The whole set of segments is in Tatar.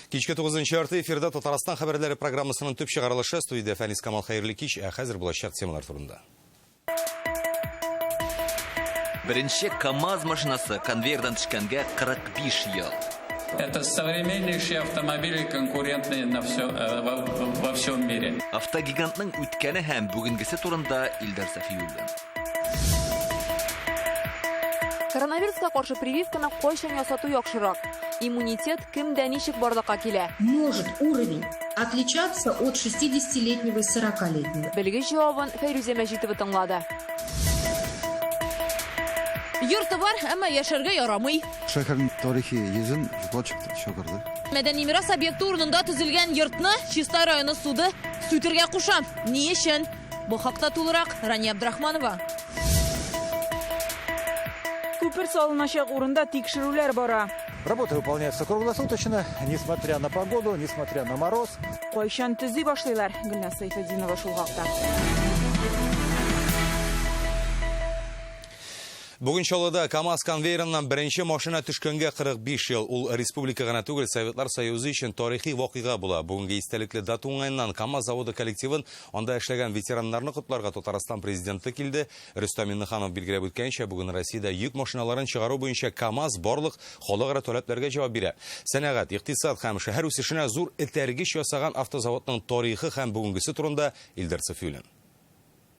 Кичке 9 ярты эфирда Татарстан хәбәрләре программасының төп чыгарылышы студиядә Фәнис Камал хәерле кич, ә хәзер булачак темалар турында. Беренче КАМАЗ машинасы конвейердан төшкәнгә 45 ел. Это современнейшие автомобили, конкурентные на все, э, во, во всем мире. Автогигантның үткәне һәм бүгенгесе турында Илдар Сафиуллин. Коронавируска каршы прививканы кайчан ясату яхшырак? Иммунитет кемдә ничек барлыкка килә? Может уровень отличаться от 60-летнего и 40-летнего. Белгеч җавабын Фәйрүзә Мәҗитова тыңлады. Йорты бар, әмма яшәргә ярамый. Шәһәрнең тарихи йөзен юкка чыгарды. Мәдәни мирас объекты урынында төзелгән йортны Чистай районы суды сүтергә куша. Ни өчен? Бу хакта тулырак Рания Абдрахманова. Күпер салыначак урында тикшерүләр бара. Работы выполняются круглосуточно, несмотря на погоду, несмотря на мороз. Кайчан төзи башлыйлар? Гөлназ Сәйфетдинова шул хакта. Бүген Чаллыда КАМАЗ конвейерыннан беренче машина төшкәнгә 45 ел. Ул республика гына түгел, Советлар Союзы өчен тарихи вакыйга була. Бүгенге истәлекле дата уңаеннан КАМАЗ заводы коллективын анда эшләгән ветераннарны котларга Татарстан президенты килде. Рөстәм Миңнеханов билгеләп үткәнчә, бүген Россиядә йөк машиналарын чыгару буенча КАМАЗ барлык халыкара таләпләргә җавап бирә. Сәнәгать, икътисад һәм шәһәр үсешенә зур этәргеч ясаган автозаводның тарихы һәм бүгенгесе турында Илдар Сафиуллин.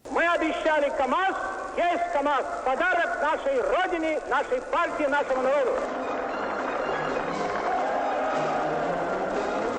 Мы обещали КАМАЗ, есть КАМАЗ. Подарок нашей Родине, нашей партии, нашему народу.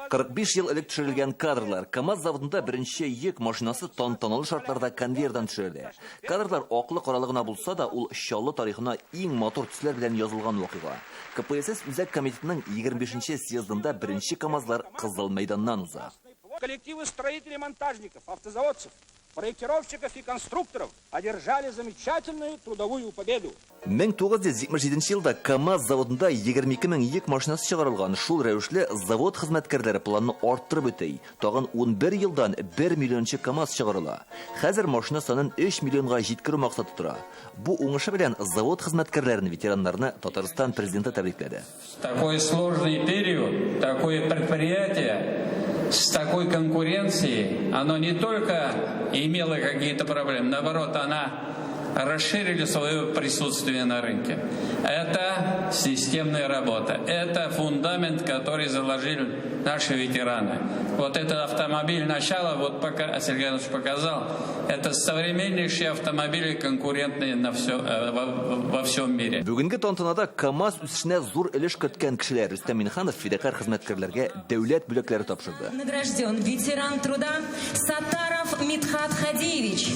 45 ел элек төшерелгән кадрлар. КАМАЗ заводында беренче йөк машинасы тантаналы шартларда конвейердан төшерелә. Кадрлар аклы-каралы гына булса да, ул Чаллы тарихына иң матур төсләр белән язылган вакыйга. КПСС Үзәк комитетының 25 съездында беренче КАМАЗлар Кызыл мәйданнан уза. Коллективы строителей-монтажников, автозаводцев, проектировщиков и конструкторов одержали замечательную трудовую победу. 1977 елда КАМАЗ заводында 22 мең йөк машинасы чыгарылган. Шул рәвешле завод хезмәткәрләре планны арттырып үти. Тагын 11 елдан 1 миллиончы КАМАЗ чыгарыла. Хәзер машина санын 3 миллионга җиткерү максаты тора. Бу уңышы белән завод хезмәткәрләрен, ветераннарны Татарстан президенты тәбрикләде. Такой сложный период, такое предприятие с такой конкуренцией, оно не только имело какие-то проблемы, наоборот, она расширили свое присутствие на рынке. Это системная работа, это фундамент, который заложили наши ветераны. Вот этот автомобиль начала, вот пока Сергей Иванович показал, это современнейшие автомобили, конкурентные на все, э, во, во всем мире. Бүгенге тантанада КАМАЗ үсешенә зур өлеш керткән кешеләр Рөстәм Миңнеханов фидакарь хезмәткәрләргә дәүләт бүләкләре тапшырды. Награжден ветеран труда Сатаров Мидхат Хадиевич.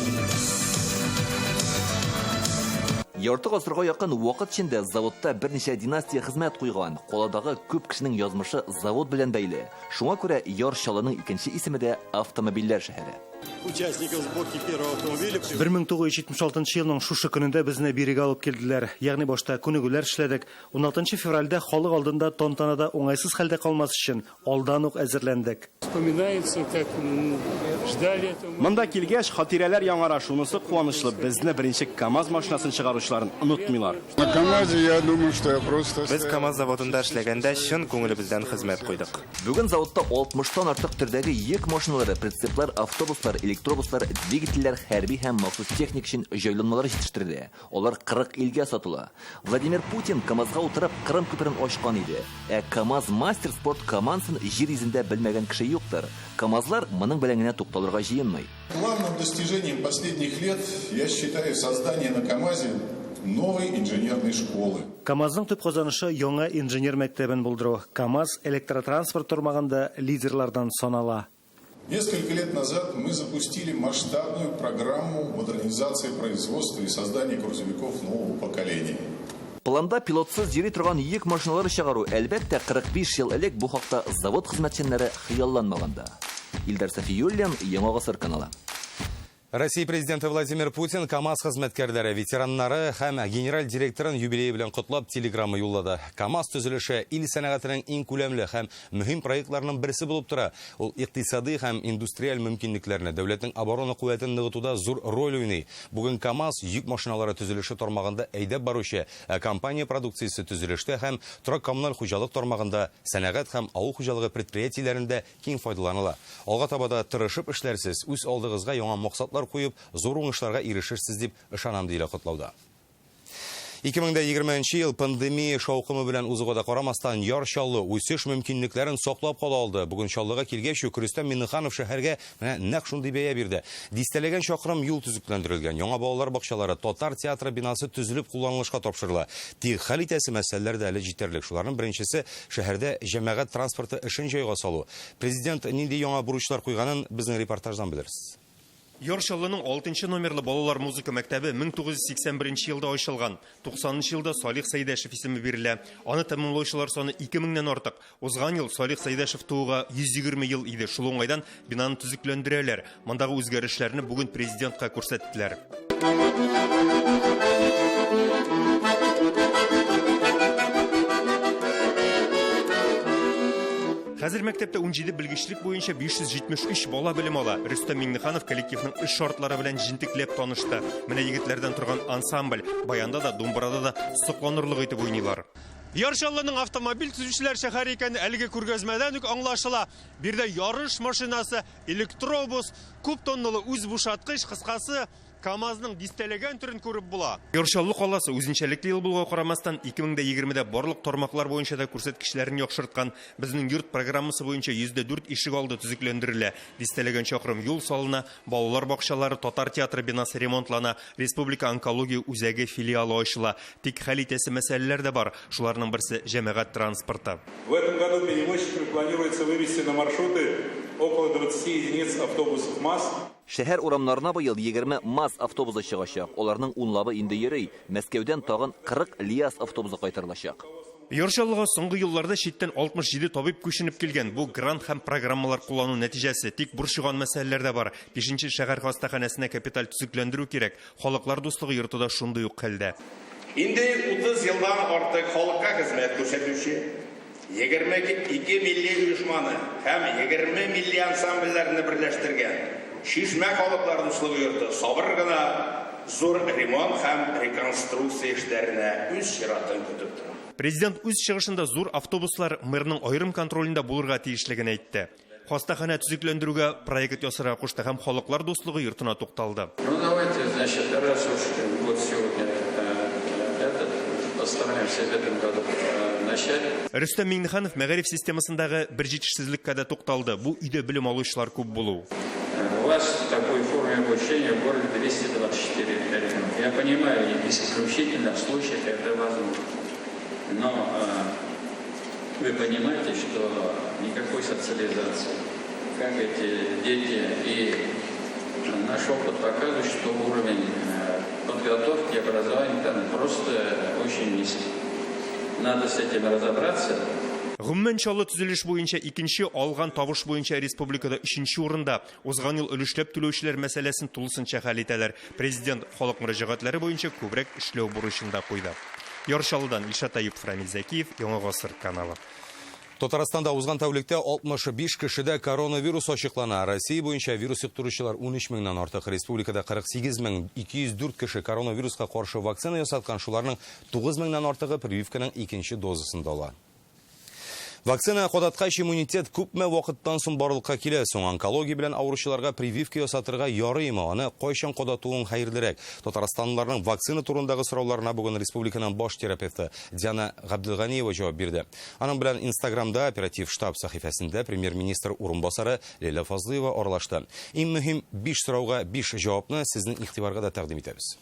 Ярты гасырга якын вакыт эчендә заводта берничә династия хезмәт куйган. Каладагы күп кешенең язмышы завод белән бәйле. Шуңа күрә Яр Чаллының икенче исеме дә автомобильләр шәһәре. Участников сборки первого автомобиля. 1976 елның шушы көнендә безне бирегә алып килделәр. Ягъни башта күнегүләр эшләдек. 16 февральдә халык алдында тантанада уңайсыз хәлдә калмас өчен алдан ук әзерләндек. Вспоминается, как ждали этого. Монда килгәч, хатирәләр яңара, шунысы куанычлы. Безне беренче КАМАЗ машинасын чыгаручыларын онытмыйлар. На КАМАЗе, я думаю, что я просто... Без КАМАЗ заводында эшләгәндә чын күңелебездән хезмәт куйдык. Бүген заводта 60тан артык төрдәге йөк машиналары, прицеплар, автобуслар, электробуслар, двигательләр, хәрби һәм махсус техник өчен җайланмалар җитештерелә. Алар 40 илгә сатыла. Владимир Путин КАМАЗга утырып Кырым күперен ачкан иде. Ә КАМАЗ мастер спорт командасын җир йөзендә белмәгән кеше юктыр. КАМАЗлар моның белән генә тукталырга җыенмый. Главным достижением последних лет я считаю создание на КАМАЗе новой инженерной школы. КАМАЗның төп казанышы яңа инженер мәктәбен булдыру. КАМАЗ электротранспорт тармагында лидерлардан санала. Несколько лет назад мы запустили масштабную программу модернизации производства и создания грузовиков нового поколения. Планда пилотсыз йөри торган йөк машиналары чыгару, әлбәттә, 45 ел элек бу хакта завод хезмәтчәннәре хыялланмаган да. Илдар Сафиуллин, Яңа гасыр каналы. Россия президенты Владимир Путин КАМАЗ хезмәткәрләре, ветераннары һәм генераль директорын юбилее белән котлап телеграмма юллады. КАМАЗ төзелеше ил сәнәгатенең иң күләмле һәм мөһим проектларының берсе булып тора. Ул икътисади һәм индустриаль мөмкинлекләрне, дәүләтнең оборона куәтен ныгытуда зур роль уйный. Бүген КАМАЗ йөк машиналары төзелеше тармагында әйдәп баручы, ә компания продукциясе төзелештә һәм торак-коммуналь хуҗалык тармагында, сәнәгать һәм авыл хуҗалыгы предприятиеләрендә киң файдаланыла. Алга таба да тырышып эшләрсез, үз алдыгызга яңа максатлар куеп, зур уңышларга ирешерсез дип ышанам, диелә котлауда. 2020 нче ел пандемия шаукымы белән узуга да карамастан, Яр Чаллы үсеш мөмкинлекләрен саклап кала алды. Бүген Чаллыга килгәч үк Рөстәм Миңнеханов шәһәргә менә нәкъ шундый бәя бирде. Дистәләгән чакрым юл төзекләндерелгән, яңа балалар бакчалары, татар театры бинасы төзелеп кулланылышка тапшырыла. Тик хәл итәсе мәсьәләләр дә әле җитәрлек. Шуларның беренчесе, шәһәрдә җәмәгать транспорты эшен җайга салу. Президент нинди яңа бурычлар куйганын безнең репортаждан белерсез. Яр Чаллының 6 нчы номерлы балалар музыка мәктәбе 1981 елда ачылган. 90 нчы елда Салих Сәйдәшев исеме бирелә. Аны тәмамлаучылар саны 2 меңнән артык. Узган ел Салих Сәйдәшев тууга 120 ел иде. Шул уңайдан бинаны төзекләндерәләр. Мондагы үзгәрешләрне бүген президентка күрсәттеләр. Хәзер мәктәптә 17 белгечлек буенча 573 бала белем ала. Рөстәм Миңнеханов коллективның эш шартлары белән җентекләп танышты. Менә егетләрдән торган ансамбль баянда да, думбырада да сокланырлык итеп уйныйлар. Яр Чаллының автомобиль төзүчеләр шәһәре икәне әлеге күргәзмәдән үк аңлашыла. Биредә ярыш машинасы, электробус, күп тонналы үз бушаткыч, кыскасы, КАМАЗның дистәләгән төрен күреп була. Яр Чаллы каласы үзенчәлекле ел булуга карамастан, 2020 дә барлык тармаклар буенча да күрсәткечләрен яхшырткан. Безнең йорт программасы буенча 104 ишегалды төзекләндерелә, дистәләгән чакрым юл салына, балалар бакчалары, татар театры бинасы ремонтлана, республика онкология үзәге филиалы ачыла. Тик хәл итәсе мәсьәләләр дә бар. Шуларның берсе, җәмәгать транспорты. В этом году перевозчиками планируется вывести на маршруты около 20 единиц автобусов МАЗ. Шәһәр урамнарына быел 20 МАЗ автобусы чыгачак. Аларның унлабы инде йөри. Мәскәүдән тагын 40 ЛиАЗ автобусы кайтарылачак. Яр Чаллыга соңгы елларда читтән 67 табиб күченеп килгән. Бу грант һәм программалар куллану нәтиҗәсе. Тик борчыган мәсьәләләр дә бар. Бишенче шәһәр хастаханәсенә капиталь төзекләндерү кирәк. Халыклар дуслыгы йорты да шундый ук хәлдә. Инде 30 елдан артык халыкка хезмәт күрсәтүче 22 милли оешманы һәм 20 милли ансамбльләрне берләштергән Чишмә халыклар дуслыгы йорты сабыр гына зур ремонт һәм реконструкция эшләренә үз чиратын көтеп тора. Президент үз чыгышында зур автобуслар мэрның аерым контролендә булырга тиешлеген әйтте. Хастаханә төзекләндерүгә проект ясарга кушты һәм Халыклар дуслыгы йортына тукталды. Ну давайте, значит, раз уж вот сегодня э, этот, постараемся в этом году э, начать. Рөстәм Миңнеханов мәгариф системасындагы бер җитешсезлеккә дә тукталды. Бу өйдә белем алучылар күп булу. Э, у вас в такой форме обучения в городе 224 ребенка. Я понимаю, исключительно в случае, когда возможно. Но вы понимаете, что никакой социализации. Как эти дети и наш опыт показывает, что уровень э, подготовки, образования там просто очень низкий. Надо с этим разобраться. Гомумән, Чаллы төзелеш буенча икенче, алган табыш буенча республикада өченче урында. Узган ел өлешләп түләүчеләр мәсьәләсен тулысынча хәл итәләр. Президент халык мөрәҗәгатьләре буенча күбрәк эшләү бурычын да куйды. Яр Чаллыдан Илшат Әюпов, Рамил Зәкиев, Яңа Гасыр каналы. Татарстанда узган тәүлектә 65 кешедә коронавирус ачыклана. Россия буенча вирус йоктыручылар 13 меңнән артык. Республикада 48 мең 204 кеше коронавируска каршы вакцина ясаткан, шуларның 9 меңнән артыгы прививканың икенче дозасын да ала. Вакцина кадаткач иммунитет күпме вакыттан соң барлыкка килә соң? Онкология белән авыручыларга прививка ясатырга ярыймы? Аны кайчан кадатуың хәерлерәк? Татарстанлыларның вакцина турындагы сорауларына бүген республиканың баш терапевты Диана Габделганиева җавап бирде. Аның белән Инстаграмда оператив штаб сәхифәсендә премьер-министр урынбасары Ләйлә Фазлыева аралашты. Иң мөһим 5 сорауга 5 җавапны сезнең игътибарга да тәкъдим итәбез.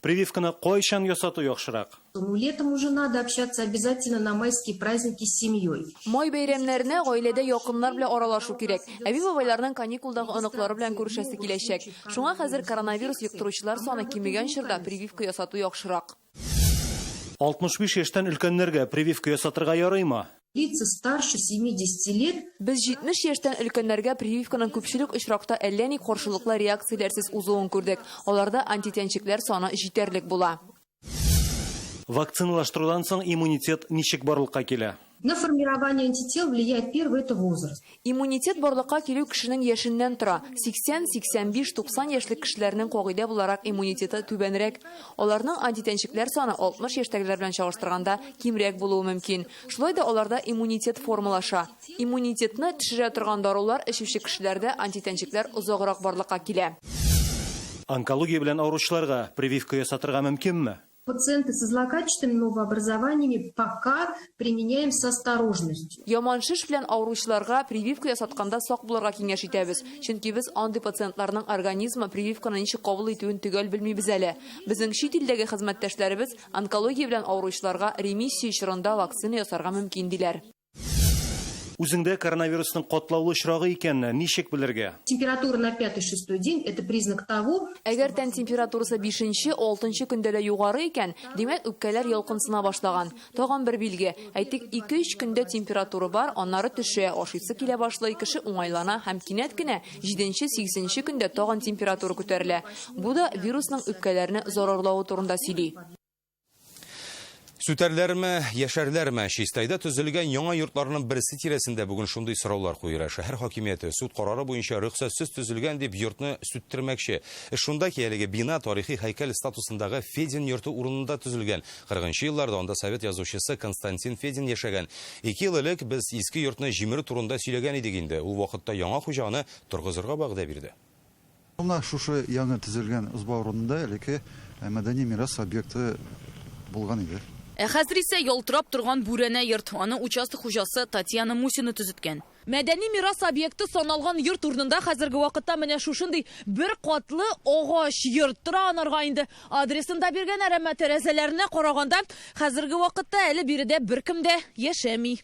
Прививканы кайчан ясату яхшырак? Ну, летом уже надо общаться обязательно на майские праздники с семьей. Май бәйрәмнәренә гаиләдә якыннар белән аралашу кирәк. Әби-бабайларның каникулдагы оныклары белән күрешәсе киләчәк. Шуңа хәзер коронавирус йоктыручылар саны кимегән чорда прививка ясату яхшырак. 65 яшьтән өлкәннәргә прививка ясатырга ярыймы? Лица старше 70 лет. Без 70 яшьтән өлкәннәргә прививканың күпчелек очракта әллә ни каршылыклы реакцияләрсез узуын күрдек. Аларда антитәнчекләр саны җитәрлек була. Вакциналаштырудан соң иммунитет ничек барлыкка килә? На формирование антител влияет первый это возраст. Иммунитет барлыкка килү кешенең яшеннән тора. 80, 85, 90 яшьлек кешеләрнең кагыйдә буларак иммунитеты түбәнрәк. Аларның антитәнчекләр саны 60 яшьтәгеләр белән чагыштырганда кимрәк булуы мөмкин. Шулай да аларда иммунитет формалаша. Иммунитетны төшерә торган дарулар эчүче кешеләрдә антитәнчекләр озаграк барлыкка килә. Онкология белән авыручыларга прививка ясатырга мөмкинме? Пациенты со злокачественными новообразованиями пока применяем с осторожностью. Яман шеш белән авыручыларга прививка ясатканда сак булырга киңәш итәбез. Чөнки без андый пациентларның организмы прививканы ничек кабул итүен төгәл белмибез әле. Безнең чит илдәге хезмәттәшләребез онкология белән авыручыларга ремиссия чорында вакцина ясарга мөмкин диләр. Үзеңдә коронавирусның катлаулы очрагы икәнне ничек белергә? Температура на пятый-шестой день – это признак того, Әгәр тән температурасы 5-нче, 6-нчы көндә дә югары икән, димәк, үпкәләр ялкынсына башлаган. Тагын бер билге. Әйтик, 2-3 көндә температура бар, аннары төшә, ашыйсы килә башлый, кеше уңайлана һәм кинәт кенә 7-нче, 8-нче көндә тагын температура күтәрелә. Бу да вирусның үпкәләрне зарарлавы турында сөйли. Сүтәрләрме, яшәрләрме? Чистайда төзелгән яңа йортларның берсе тирәсендә бүген шундый сораулар куела. Шәһәр хакимияте суд карары буенча рөхсәтсез төзелгән дип йортны сүттермәкче. Эш шунда ки, әлеге бина тарихи һәйкәл статусындагы Федин йорты урынында төзелгән. 40 елларда анда совет язучысы Константин Федин яшәгән. 2 ел элек без иске йортны җимерү турында сөйләгән идек инде. Ул вакытта яңа хуҗа аны торгызырга вәгъдә бирде. Менә шушы яңа төзелгән ызба урынында элекке мәдәни мирас объекты булган иде. Ә хәзер исә ялтырап торган бүрәнә йорт. Аны участок хуҗасы Татьяна Мусина төзеткән. Мәдәни мирас объекты саналган йорт урынында хәзерге вакытта менә шушындый бер катлы агач йорт тора. Анарга инде адресын да биргәннәр, әмма тәрәзәләренә караганда хәзерге вакытта әле биредә беркем дә яшәми.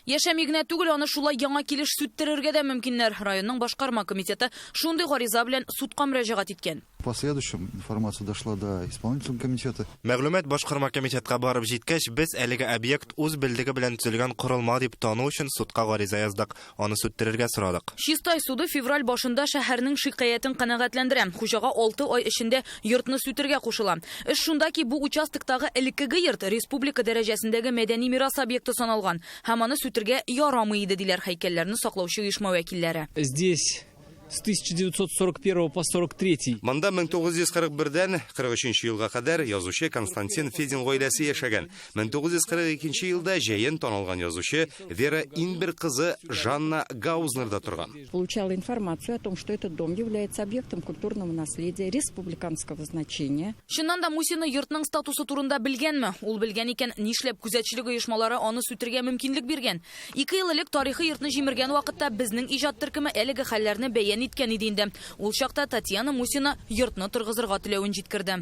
Яшәми генә түгел, аны шулай яңа килеш сүттерергә дә мөмкиннәр. Районның башкарма комитеты шундый гариза белән судка мөрәҗәгать иткән. В последующем информация дошла до исполнительного комитета. Мәгълүмат башкарма комитетка барып җиткәч, без әлеге объект үз белдеге белән төзелгән корылма дип тану өчен судка гариза яздык. Аны сүттерергә сорадык. Чистай суды февраль башында шәһәрнең шикаятен канәгатьләндерә. Хуҗага 6 ай эчендә йортны сүтергә кушыла. Эш шунда ки, бу участоктагы элеккеге йорт республика дәрәҗәсендәге мәдәни мирас объекты саналган һәм аны сүтергә ярамый иде, диләр һәйкәлләрне саклаучы оешма вәкилләре. Здесь с 1941 по 43. Монда 1941-дән 43 елга кадәр язучы Константин Федин гаиләсе яшәгән. 1942 елда җәен танылган язучы Вера Инбер кызы Жанна Гаузнерда торган. Получала информацию о том, что этот дом является объектом культурного наследия республиканского значения. Чыннан да Мусина йортның статусы турында белгәнме? Ул белгән икән, нишләп күзәтчелек оешмалары аны сүтергә мөмкинлек биргән? 2 ел элек тарихи йортны җимергән вакытта безнең иҗат төркеме әлеге хәлләрне бәян иткән иде инде. Ул чакта Татьяна Мусина йортны торгызырга теләвен җиткерде.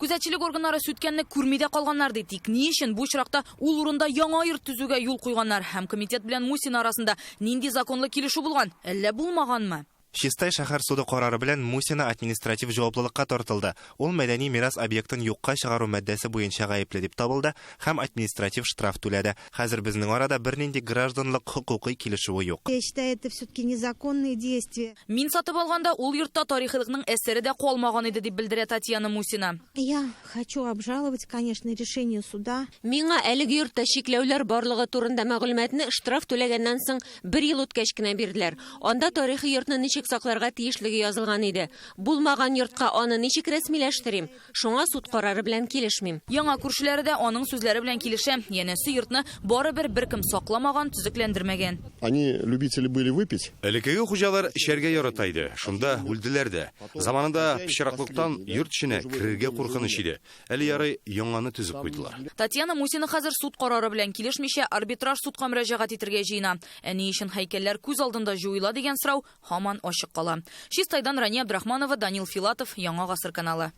Күзәтчелек органнары сүткәнне күрми дә калганнар ди. Тик ни өчен бу очракта ул урында яңа йорт төзүгә юл куйганнар һәм комитет белән Мусина арасында нинди законлы килешү булган, әллә булмаганмы? Чистай шәһәр суды карары белән Мусина административ җаваплылыкка тартылды. Ул мәдәни мирас объектын юкка чыгару маддәсе буенча гаепле дип табылды һәм административ штраф түләде. Хәзер безнең арада бернинди гражданлык хокукый килешүе юк. Я считаю, это все-таки незаконные действия. Мин сатып алганда ул йортта тарихилыкның әсәре дә калмаган иде, дип белдерә Татьяна Мусина. Я хочу обжаловать, конечно, решение суда. Миңа әлеге йортта чикләүләр барлыгы турында мәгълүматны штраф түләгәннән соң бер ел үткәч кенә бирделәр. Анда тарихи йортны ничек сакларга тиешлеге язылган иде. Булмаган йортка аны ничек рәсмиләштерим? Шуңа суд карары белән килешмим. Яңа күршеләре дә аның сүзләре белән килешә. Янәсе йортны барыбер беркем сакламаган, төзекләндермәгән. Они любители были выпить. Элеккеге хуҗалар эчәргә ярата иде. Шунда үлделәр дә. Заманында пычраклыктан йорт эченә керергә куркыныч иде. Әле ярый яңаны төзеп куйдылар. Татьяна Мусина хәзер суд карары белән килешмичә арбитраж судка мөрәҗәгать итәргә җыена. Ә ни өчен һәйкәлләр күз алдында җуела дигән сорау һаман ачык кала. Чистайдан Рания Абдрахманова, Данил Филатов, Яңа Гасыр каналы.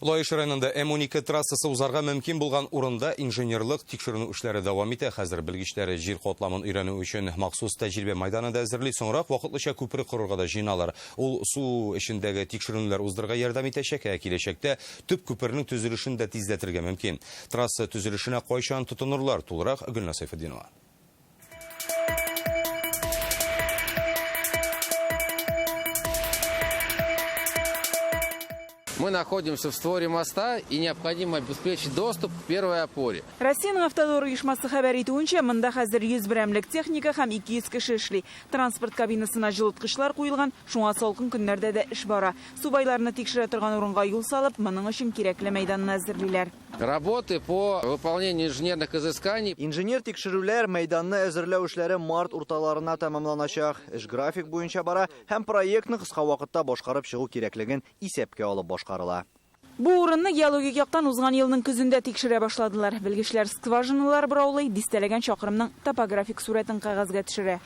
Лаеш районында М12 трассасы узарга мөмкин булган урында инженерлык тикшеренү эшләре дәвам итә. Хәзер белгечләр җир катламын өйрәнү өчен махсус тәҗрибә майданы да әзерли. Соңрак вакытлыча күпер корырга да җыеналар. Ул су эчендәге тикшеренүләр уздырырга ярдәм итәчәк, ә киләчәктә төп күпернең төзелешен дә тизләтергә мөмкин. Трасса төзелешенә кайчан тотынырлар? Тулырак Гөлназ Сәйфетдинова. Мы находимся в створе моста и необходимо обеспечить доступ к первой опоре. Россиянең Автодор оешмасы хәбәр итүенчә, монда хәзер 100 берәмлек техника һәм 200 кеше эшли. Транспорт кабинасына җылыткычлар куелган, шуңа салкын көннәрдә дә эш бара. Субайларны тикшерә торган урынга юл салып, моның өчен кирәкле мәйданны әзерлиләр. Работы по выполнению инженерных изысканий. Инженер тикшерүләр мәйданны әзерләү эшләре март урталарына тәмамланачак. Эш график буенча бара һәм проектны кыска вакытта башкарып чыгу кирәклеген исәпкә алып башкарыла. Бу урынны геологик яктан узган елның көзендә тикшерә башладылар. Белгечләр скважиналар бораулый, дистәләгән чакрымның топографик сурәтен кәгазьгә төшерә.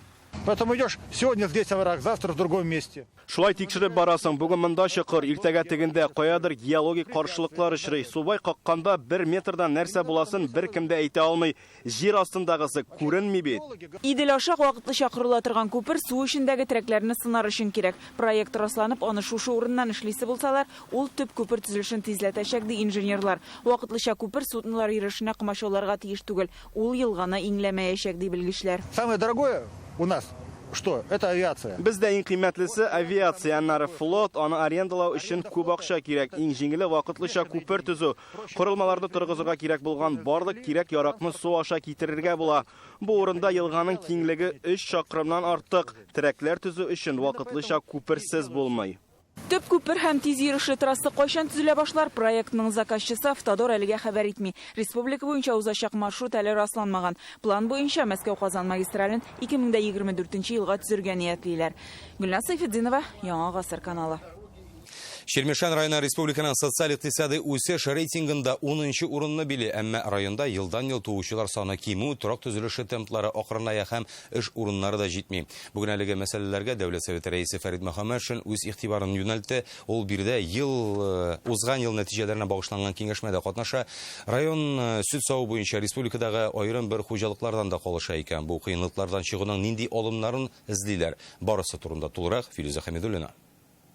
Поэтому идешь сегодня здесь овраг, завтра в другом месте. Шулай тикшереп барасың, бүген монда чокыр, иртәгә тегендә каядыр геологик каршылыклар очрый. Субай какканда 1 метрдан нәрсә буласын беркем дә әйтә алмый. Җир астындагысы күренми бит. Идел аша вакытлыча корыла торган күпер су эчендәге терәкләрне сынар өчен кирәк. Проект расланып, аны шушы урыннан эшлисе булсалар, ул төп күпер төзелешен тизләтәчәк, ди инженерлар. Вакытлыча күпер суднолар йөрешенә комачауларга тиеш түгел. Ул елганы иңләмәячәк, ди белгечләр. Самое дорогое у нас что? Это авиация. Бездә иң кыйммәтлесе авиация, аннары флот, аны арендалау өчен күп акча кирәк. Иң җиңеле вакытлыча күпер төзү. Корылмаларны торгызырга кирәк булган барлык кирәк-яракны су аша китерергә була. Бу урында елганың киңлеге 3 чакрымнан артык. Терәкләр төзү өчен вакытлыча күперсез булмый. Төп күпер һәм тиз йөрешле трасса кайчан төзелә башлар? Проектның заказчысы Автодор әлегә хәбәр итми. Республика буенча узачак маршрут әле расланмаган. План буенча Мәскәү-Казан магистрален 2024 елга төзергә ниятлиләр. Гөлназ Сәйфетдинова, Яңа Гасыр каналы. Чирмешән районы республиканың социаль-икътисади үсеш рейтингында 10-нчы урынны били, әмма районда елдан-ел туучылар саны кимү, торак төзелеше темплары акрыная һәм эш урыннары да җитми. Бүген әлеге мәсьәләләргә Дәүләт Советы рәисе Фәрит Мөхәммәтшин үз игътибарын юнәлтте. Ул биредә узган ел нәтиҗәләренә багышланган киңәшмәдә катнаша. Район сөт саву буенча республикадагы аерым бер хуҗалыклардан да калыша икән. Бу кыенлыклардан чыгуның нинди алымнарын эзлиләр? Барысы турында тулырак Филүзә Хәмидуллина.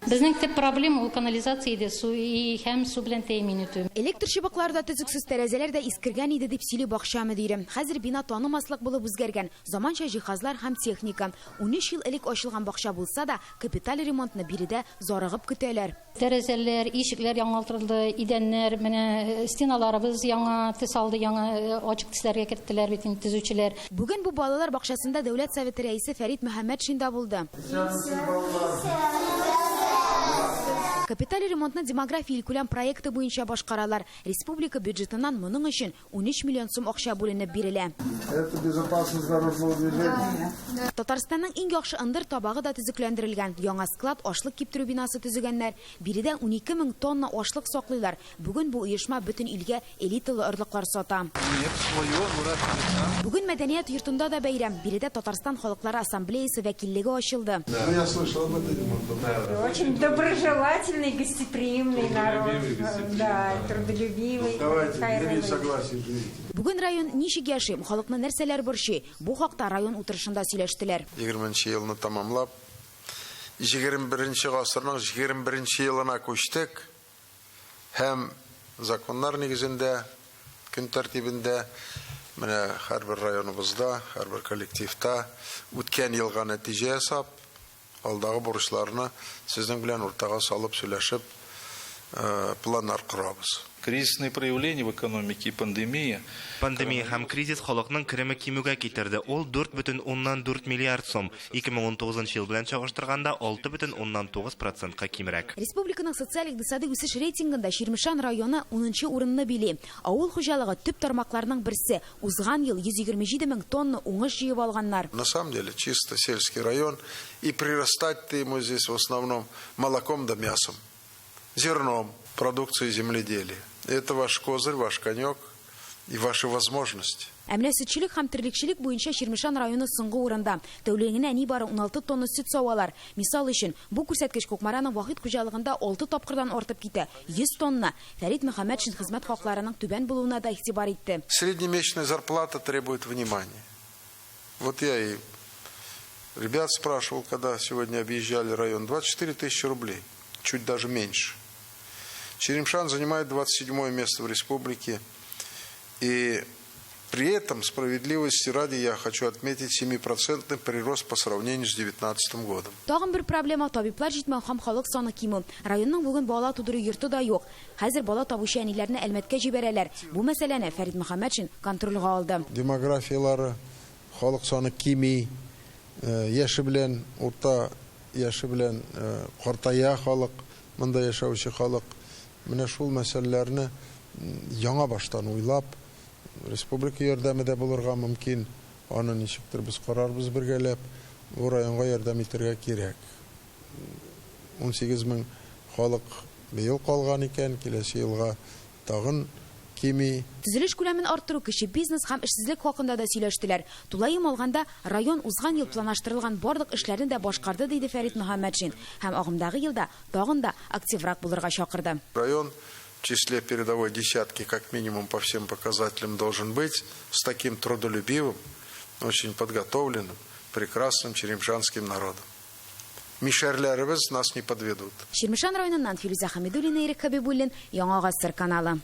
Безнең төп проблема ул канализация иде, су и һәм су белән тәэмин итү. Электр чыбыклары да төзексез, тәрәзәләр дә искергән иде, дип сөйли бакча мөдире. Хәзер бина танымаслык булып үзгәргән. Заманча җиһазлар һәм техника. 13 ел элек ачылган бакча булса да, капиталь ремонтны биредә зарыгып көтәләр. Тәрәзәләр, ишекләр яңартылды, идәннәр, менә стеналарыбыз яңа төс алды, яңа ачык төсләргә керттеләр бит инде төзүчеләр. Бүген бу балалар бакчасында Дәүләт Советы рәисе Фәрит Мөхәммәтшин да булды. Капиталь ремонтны демография илкүләм проекты буенча башкаралар. Республика бюджетыннан моның өчен 13 миллион сум акча бүленеп бирелә. Это безопасность дорожного движения. Татарстанның иң яхшы ындыр табагы да төзекләндерелгән. Яңа склад, ашлык киптерү бинасы төзегәннәр. Биредә 12 мең тонна ашлык саклыйлар. Бүген бу оешма бөтен илгә элиталы орлыклар сата. Бүген мәдәният йортында да бәйрәм. Биредә Татарстан халыклары ассамблеясы вәкиллеге ачылды. Я слышал об этом. Очень доброжелательный, гостеприимный народ. Да, трудолюбивый. Давайте, согласие живите. Бүген район ничек яши, халыкны нәрсәләр борчый? Бу хакта район утырышында сөйләштеләр. 20 елны тамамлап, 21 гасырның 21 елына күчтек. Һәм законнар нигезендә, көн тәртибендә менә һәрбер районыбызда, һәрбер коллективта үткән елга нәтиҗә ясап, алдагы бурычларны сезнең белән уртага салып сөйләшеп, планнар корабыз. Кризисные проявления в экономике и пандемия. Пандемия һәм кризис халыкның кереме кимүгә китерде. Ул 4,4 миллиард сум. 2019 ел белән чагыштырганда 6,9%-ка кимрәк. Республиканың социаль-икътисади үсеш рейтингында Чирмешән районы 10нчы урынны били. Авыл хуҗалыгы төп тармакларның берсе. Узган ел 127 мең тонна уңыш җыеп алганнар. На самом деле чисто сельский район, и прирастать ты ему здесь в основном молоком да мясом, зерном, продукцией земледелия. Это ваш козырь, ваш конек и ваши возможности. Ә менә сөтчелек һәм терлекчелек буенча Чирмешән районы соңгы урында. Тәүлегенә нибары 16 тонна сөт савалар. Мисал өчен, бу күрсәткеч Кукмараның Вахит хуҗалыгында 6 тапкырдан артып китә 100 тонна. Фәрит Мөхәммәтшин хезмәт хакларының түбән булуына да игътибар итте. Среднемесячная зарплата требует внимания. Вот я и ребят спрашивал, когда сегодня объезжали район, 24 тысячи рублей, чуть даже меньше. Черемшан занимает 27 место в республике. И при этом, справедливости ради, я хочу отметить 7% прирост по сравнению с 2019 годом. Тагын бер проблема табиблар җитмәү һәм халык саны кимү. Районның бүген бала тудыру йорты да юк. Хәзер бала табучы әниләрне Әлмәткә җибәрәләр. Бу мәсьәләне Фәрит Мөхәммәтшин контрольгә алды. Демографиялары, халык саны кими, яше белән, урта яше белән картая халык, монда яшәүче халык. Менә шул мәсьәләләрне яңа баштан уйлап, республика ярдәме дә булырга мөмкин. Аны ничектер без карарбыз бергәләп, бу районга ярдәм итәргә кирәк. 18 мең халык быел калган икән, киләсе елга тагын кими. Төзелеш күләмен арттыру, кече бизнес һәм эшсезлек хакында да сөйләштеләр. Тулаем алганда, район узган ел планлаштырылган барлык эшләрне дә башкарды, диде Фәрит Мөхәммәтшин. Һәм агымдагы елда тагын да активрак булырга чакырды. Район в числе передовой десятки, как минимум, по всем показателям должен быть с таким трудолюбивым, очень подготовленным, прекрасным черемшанским народом. Мишәрләребез нас не подведут. Чирмешән районыннан Филүзә Хәмидуллина, Ирек Хәбибуллин, Яңа Гасыр каналы.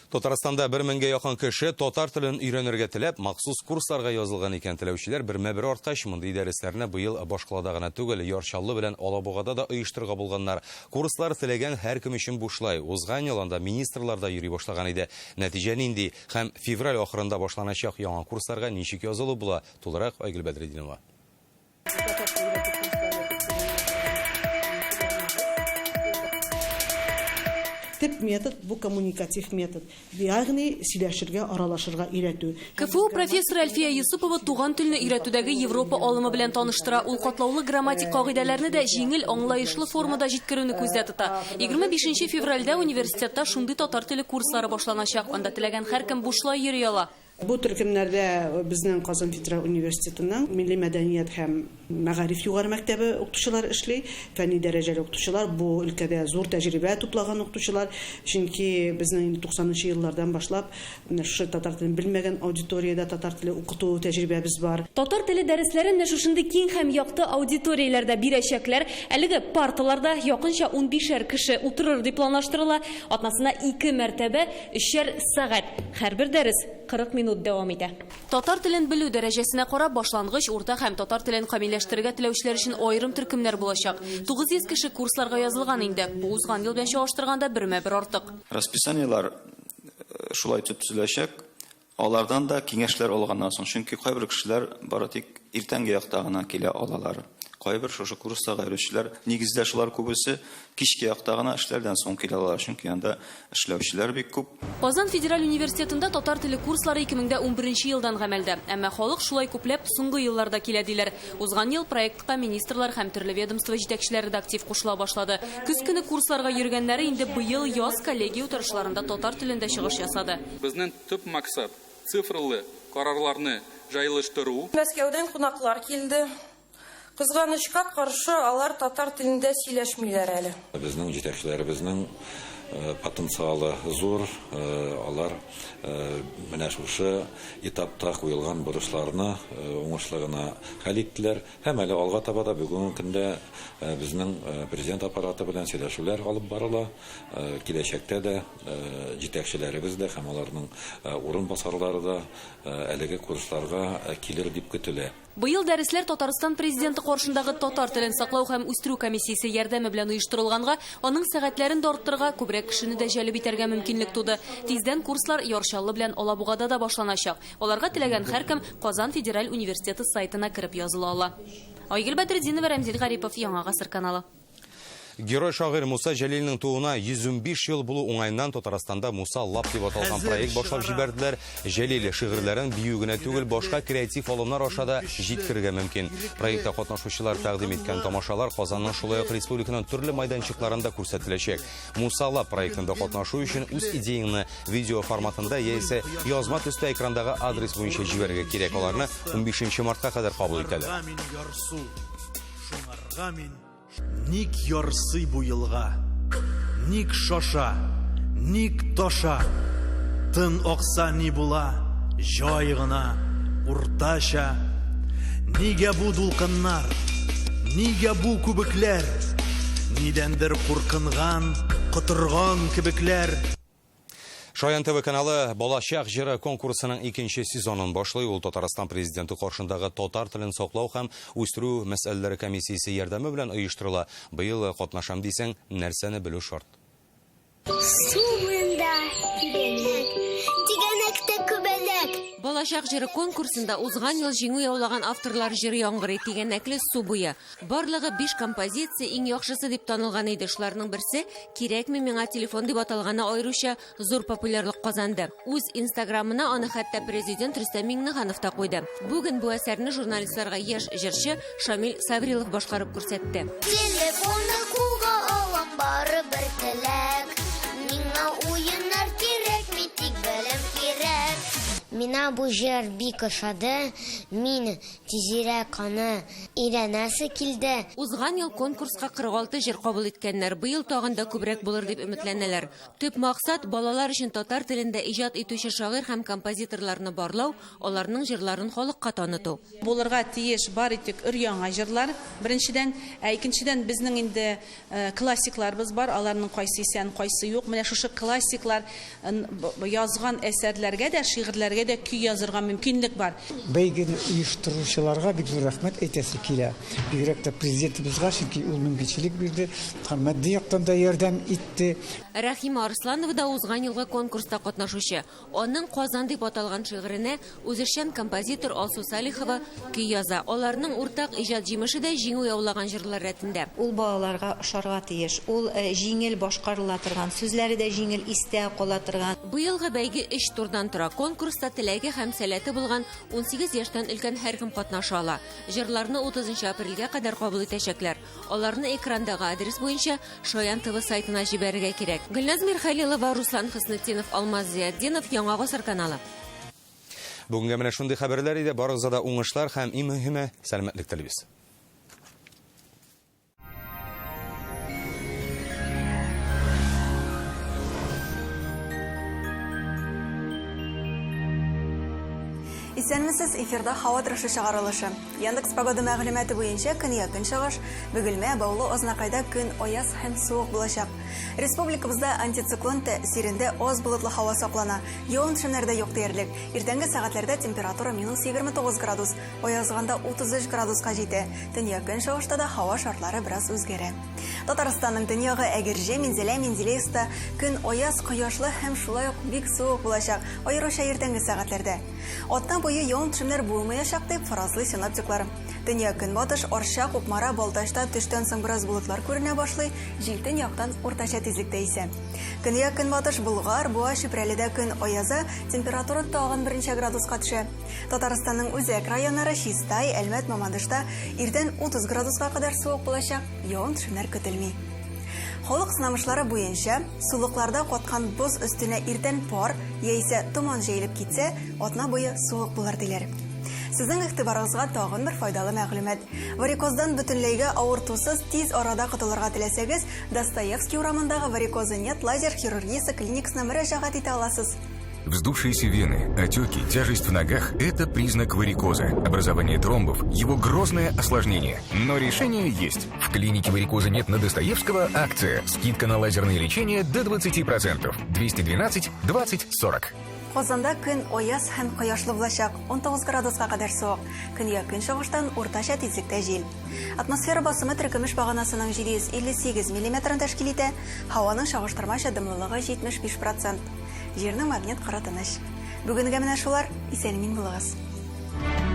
Татарстанда бер меңгә якын кеше татар телен өйрәнергә теләп махсус курсларга язылган икән. Теләүчеләр бермә-бер арткач, мондый дәресләрне быел башкалада гына түгел, Яр Чаллы белән Алабугада да оештырырга булганнар. Курслар теләгән һәркем өчен бушлай. Узган ел анда министрлар да йөри башлаган иде. Нәтиҗә нинди һәм февраль ахырында башланачак яңа курсларга ничек язылу була? Тулырак Айгөл Бәдретдинова. Төп метод бу коммуникатив метод, ягъни сөйләшергә, аралашырга өйрәтү. КФУ профессоры Әлфия Юсупова туган телне өйрәтүдәге Европа алымы белән таныштыра. Ул катлаулы грамматик кагыйдәләрне дә җиңел, аңлаешлы формада җиткерүне күздә тота. 25 февральдә университетта шундый татар теле курслары башланачак. Анда теләгән һәркем бушлай йөри ала. Бу төркемнәрдә безнең Казан федераль университетының милли мәдәният һәм мәгариф югары мәктәбе укытучылары эшли, фәнни дәрәҗәле укытучылар, бу өлкәдә зур тәҗрибә туплаган укытучылар, чөнки безнең 90нчы еллардан башлап менә шушы татар телен белмәгән аудиториядә татар теле укыту тәҗрибәбез бар. Татар теле дәресләрен менә шушындый киң һәм якты аудиторияләрдә бирәчәкләр. Әлеге парталарда якынча 15 кеше утырыр дип планлаштырыла. Атнасына 2 мәртәбә 3 сәгать. Һәрбер дәрес 40 минут дәвам итә. Татар телен белү дәрәҗәсенә карап башлангыч, урта һәм татар телен камилләштерергә теләүчеләр өчен аерым төркемнәр булачак. 900 кеше курсларга язылган инде. Бу узган ел белән чагыштырганда бермә-бер артык. Расписаниелар шулай төзеләчәк. Алардан да киңәшләр алганнан соң, чөнки кайбер кешеләр бары тик иртәнге якта гына килә алалар. Кайбер шушы курсларга йөрүчеләр, нигездә шулар күбесе кичке якта гына эшләрдән соң килә алалар, чөнки анда эшләүчеләр бик күп. Казан федераль университетында татар теле курслары 2011 елдан гамәлдә. Әмма халык шулай күпләп соңгы елларда килә диләр. Узган ел проектка министрлар һәм төрле ведомство җитәкчеләре дә актив кушыла башлады. Көз көне курсларга йөргәннәре инде быел яз коллегия утырышларында татар телендә чыгыш ясады. Безнең төп максат цифрлы карарларны җайлаштыру. Мәскәүдән кунаклар килде. Кызганычка каршы, алар татар телендә сөйләшмиләр әле. Безнең җитәкчеләребезнең потенциалы зур, алар менә шушы этапта куелган бурычларны уңышлы гына хәл иттеләр. Һәм әле алга таба да бүгенге көндә безнең президент аппараты белән сөйләшүләр алып барыла. Киләчәктә дә җитәкчеләребез дә һәм аларның урынбасарлары да әлеге курсларга килер дип көтелә. Быел дәресләр Татарстан президенты каршындагы татар телен саклау һәм үстерү комиссиясе ярдәме белән оештырылганга, аның сәгатьләрен дә арттырырга, күбрәк кешене дә җәлеп итәргә мөмкинлек туды. Тиздән курслар Яр Чаллы белән Алабугада да башланачак. Аларга теләгән һәркем Казан федераль университеты сайтына кереп языла ала. Айгөл Бәдретдинова, Рәмзил Гарипов, Яңа Гасыр каналы. Герой шагыйрь Муса Җәлилнең тууына 115 ел булу уңаеннан Татарстанда Муса Лаб дип аталган проект башлап җибәрделәр. Җәлил шигырьләрен бию генә түгел, башка креатив алымнар аша да җиткерергә мөмкин. Проектта катнашучылар тәкъдим иткән тамашалар Казанның шулай ук республиканың төрле майданчыкларында күрсәтеләчәк. Муса Лаб проектында катнашу өчен үз идеяңне видео форматында яисә язма төстә экрандагы адрес буенча җибәрергә кирәк. Аларны 15 мартка кадәр кабул итәләр. Шуңарга мин Ник ярсый бу елга? Ник шаша? Ник таша? Тын акса ни була? Җай гына, уртача. Нигә бу дулкыннар? Нигә бу күбекләр? Нидәндер куркынган, котырган кебекләр. Шаян ТВ каналы Балачак җыры конкурсының икенче сезонын башлый. Ул Татарстан президенты каршындагы татар телен саклау һәм үстерү мәсьәләләре комиссиясе ярдәме белән оештырыла. Быел катнашам дисәң, нәрсәне белү шарт? Су буенда тигәнәк, тигәнәктә күбәләк. Балачак җыры конкурсында узган ел җиңү яулаган авторлар җыры яңгырый Тигәнәкле су буе. Барлыгы биш композиция иң яхшысы дип танылган иде. Шуларның берсе Кирәкми миңа телефон дип аталганы аеруча зур популярлык казанды. Үз инстаграмына аны хәтта президент Рөстәм Миңнеханов та куйды. Бүген бу әсәрне журналистларга яшь җырчы Шамил Сабрилов башкарып күрсәтте. Телефонны кулга алам, бары бер теләк. Миңа уеннар кирәкми, тик белем кирәк. Миңа бу җыр бик ошады. Мин тизрәк аны өйрәнәсе килде. Узган ел конкурска 46 җыр кабул иткәннәр. Быел тагын да күбрәк булыр дип өметләнәләр. Төп максат, балалар өчен татар телендә иҗат итүче шагыйрь һәм композиторларны барлау, аларның җырларын халыкка таныту. Булырга тиеш бары тик өр-яңа җырлар, беренчедән. Ә икенчедән, безнең инде классикларыбыз бар, аларның кайсы исән, кайсы юк. Менә шушы классиклар язган әсәрләргә дә, шигырьләргә дә көй язырга мөмкинлек бар. Бәйгене оештыручыларга бик зур рәхмәт әйтәсе килә. Бигрәк тә Президентыбызга, чөнки ул мөмкинчелек бирде һәм матди яктан да ярдәм итте. Рәхимә Арсланова да узган елгы конкурста катнашучы. Аның Казан дип аталган шигыренә үзешчән композитор Алсу Салихова көй яза. Аларның уртак иҗат җимеше дә җиңү яулаган җырлар рәтендә. Ул балаларга ошарга тиеш. Ул җиңел башкарыла торган, сүзләре дә җиңел истә кала торган. Быелгы бәйге өч турдан тора. Конкурста теләге һәм сәләте булган 18 яшьтән өлкән һәркем катнаша ала. Җырларны 30 апрельгә кадәр кабул итәчәкләр. Аларны экрандагы адрес буенча Шаян ТВ сайтына җибәрергә кирәк. Гөлназ Мирхәлилова, Руслан Хөснетдинов, Алмаз Зиятдинов, Яңа Гасыр каналы. Бүгенгә менә шундый хәбәрләр иде. Барыгызга да уңышлар һәм иң мөһиме сәламәтлек телибез. Исәнмесез, эфирда һава торышы чыгарылышы. Яндекс погода мәгълүматы буенча көньяк-көнчыгыш, Бөгелмә, Баулы, Азнакайда көн аяз һәм суык булачак. Республикабызда антициклон тәэсирендә аз болытлы һава саклана. Явым-төшемнәр дә юк диярлек. Иртәнге сәгатьләрдә температура минус 29 градус, аязганда 33 градуска җитә. Төньяк-көнчыгышта да һава шартлары бераз үзгәрә. Татарстанның төньягы Әгерҗе, Минзәлә, Менделеевскта көн аяз, кояшлы һәм шулай ук бик суык булачак, аеруча иртәнге сәгатьләрдә. Атна буе явым-төшемнәр булмаячак, дип фаразлый синоптиклар. Төньяк-көнбатыш, Арча, Кукмара, Балтачта төштән соң бераз болытлар күренә башлый, җил төньяктан уртача тизлектә исә. Көньяк-көнбатыш Болгар, Буа, Чүпрәледә көн аяза, температура тагын берничә градуска төшә. Татарстанның үзәк районнары Чистай, Әлмәт, Мамадышта иртән 30 градуска кадәр суык булачак, явым-төшемнәр көтелми. Халык сынамышлары буенча, сулыкларда каткан боз өстенә иртән пар яисә томан җәелеп китсә, атна буе суык булыр, диләр. Сезнең игътибарыгызга тагын бер файдалы мәгълүмат. Варикоздан бөтенләйгә авыртусыз тиз арада котылырга теләсәгез, Достоевский урамындагы Варикоза нет лазер хирургиясе клиникасына мөрәҗәгать итә аласыз. Вздувшиеся вены, отеки, тяжесть в ногах – это признак варикоза. Образование тромбов – его грозное осложнение. Но решение есть. В клинике варикоза нет на Достоевского акция. Скидка на лазерное лечение до 20%. 212 20 40. Казанда көн аяз һәм кояшлы булачак, 19 градуска кадәр суык. Көньяк-көнчыгыштан уртача тизлектә җил. Атмосфера басымы теркемеш баганасының 758 миллиметрын тәшкил итә, һаваның чагыштырмача дымлылыгы 75 процент. Җирнең магнит кыры тыныч. Бүгенгә менә шулар, исән-имин булыгыз.